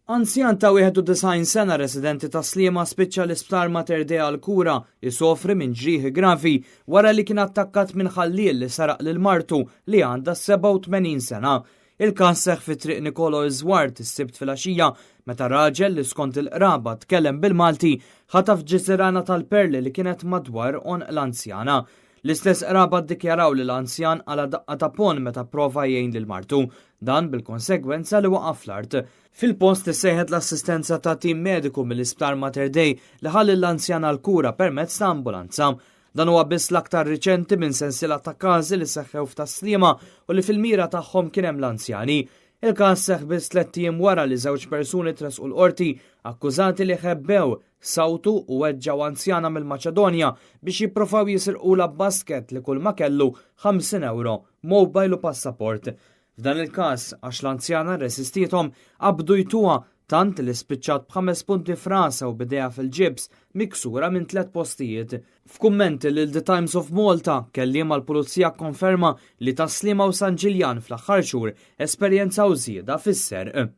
Anzjan ta' 91 sena residenti ta' Sliema spiċċa l-isptar Mater Dei għall-kura isofri minn ġrieħi gravi wara li kien attakkat minn ħalliel li saraq lil martu li għandha 87 sena. Il-każ seħħ fi Triq Nikolo Iżward is-Sibt filgħaxija meta raġel li skont il-qraba tkellem bil-Malti ħataf ġiżirana tal-perli li kienet madwar għonq l-anzjana. L-istess qraba ddikjaraw li l-anzjan qala' daqqa ta' ponn meta pprova jgħin lil martu, dan bil-konsegwenza li waqa' fl-art. Fil-post issejħet l-assistenza ta' tim mediku mill-Isptar Mater Dei li ħa lill-anzjan għall-kura permezz ta' ambulanza. Dan huwa biss l-aktar riċenti minn sensiela ta' każi li seħħew f'Tas-Sliema u li fil-mira tagħhom kien hemm l-anzjani. Il-każ seħħ biss tlett ijiem wara li żewġ persuni tressqu l-Qorti akkużati li ħebbew, sawtu u weġġgħu anzjana mill-Maċedonja biex jipprovaw jisirqulha basket li kulma kellu 50 ewro, mobile u passaport. F'dan il-każ, għax l-anzjana rresistiethom, qabdu jtuha tant li spiċċat b'ħames punti f'rasha u b'idejha fil-ġibs miksura minn tlett postijiet. F'kummenti lil The Times of Malta, kelliem għall-Pulizija kkonferma li Tas-Sliema u San Ġiljan fl-aħħar xhur esperjenzaw żieda fis-serq.